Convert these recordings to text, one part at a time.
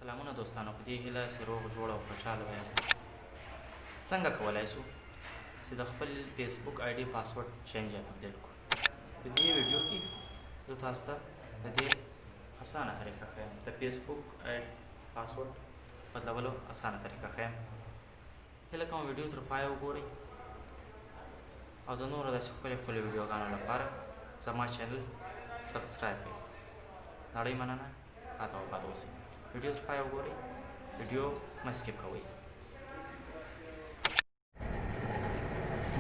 سلامونه دوستانو، په دې هیله چې روغ جوړ او خوشحاله یاست. څنګه کولای شو چې د خپل فیسبوک ID password change یا تبدیل کړو؟ په دې ویډیو کې زه تاسو ته د دې اسانه طریقه ښیم، د فیسبوک پاسورډ بدلولو اسانه طریقه ښیم. هیله کوم ویډیو تر پایه وګورئ او د نورو داسې ښکلې ښکلې ویډیوګانو لپاره زما channel subscribe کړئ. نړۍ مننه، ښاد او اباد اوسئ. ویډیو تر پایه وګورئ، ویډیو مه skip کوئ.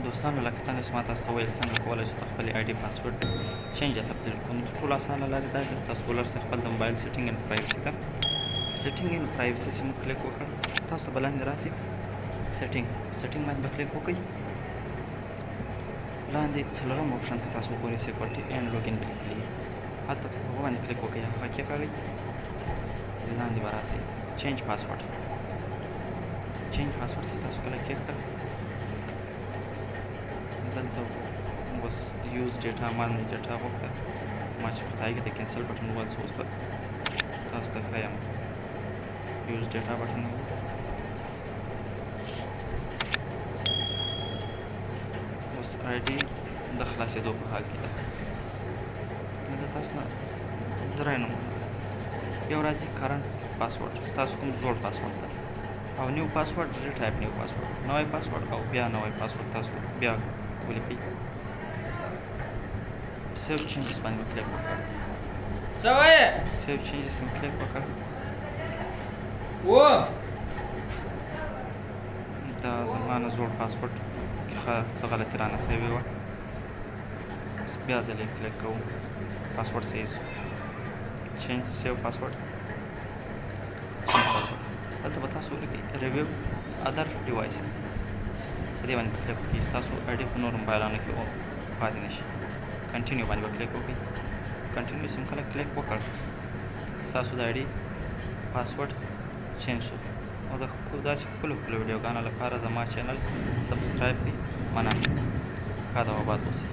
دوستانو، لکه څنګه چې ما تاسو ته وویل، څنګه کولی شئ د خپلې ID password change یا تبدیل کړو، نو تر ټولو اسانه لاره دا چې تاسو ولاړ شئ خپل د موبایل setting and privacy ته. Setting and privacy چې موږ کلیک وکړ، تاسو به لاندې راسي setting، setting باندې به کلیک وکړئ. لاندې څلورم option ته تاسو وګورئ، security and login به لیکلي، هلته په هغه باندې کلیک وکړئ، هغه کېکاږئ. لاندې به راسئ change password. Change password چې تاسو کله کېښکل، دلته اوس use data، ما نه data غوښته، ما چې خدای کې د cancel button ووهل، اوس به تاسو ته ښیم. Use data button، اوس ID د خلاصېدو په حال کې ده. دلته تاسو نه درې نمونه راځي، یو راځي current password، ستاسو کوم زوړ پاسورډ ده، او new password، retype new password، نوی پاسورډ او بیا نوی پاسورډ تاسو بیا ولیکئ. Save changes باندې کلیک وکړئ. څه وایې؟ Save changes باندې کلیک وکړئ. و دا زما نه زوړ پاسورډ کې څه غلطي رانه سوې وه، بیا ځلې کلیک کوم، پاسورډ صحیح سو. Change، save password، change password. دلته به تاسو ولیکئ review other devices، په دې باندې به کلیک وکړئ، ستاسو ID په نورو موبایلانو کې پاتې نه شي. Continue باندې به کلیک وکړئ. Continue سم کله کلیک وکړ، ستاسو د ID password change شو. او د داسې ښکلو ښکلو ویډیوګانو لپاره زما channel subscribe کړئ. مننه، ښاد او اباد اوسئ.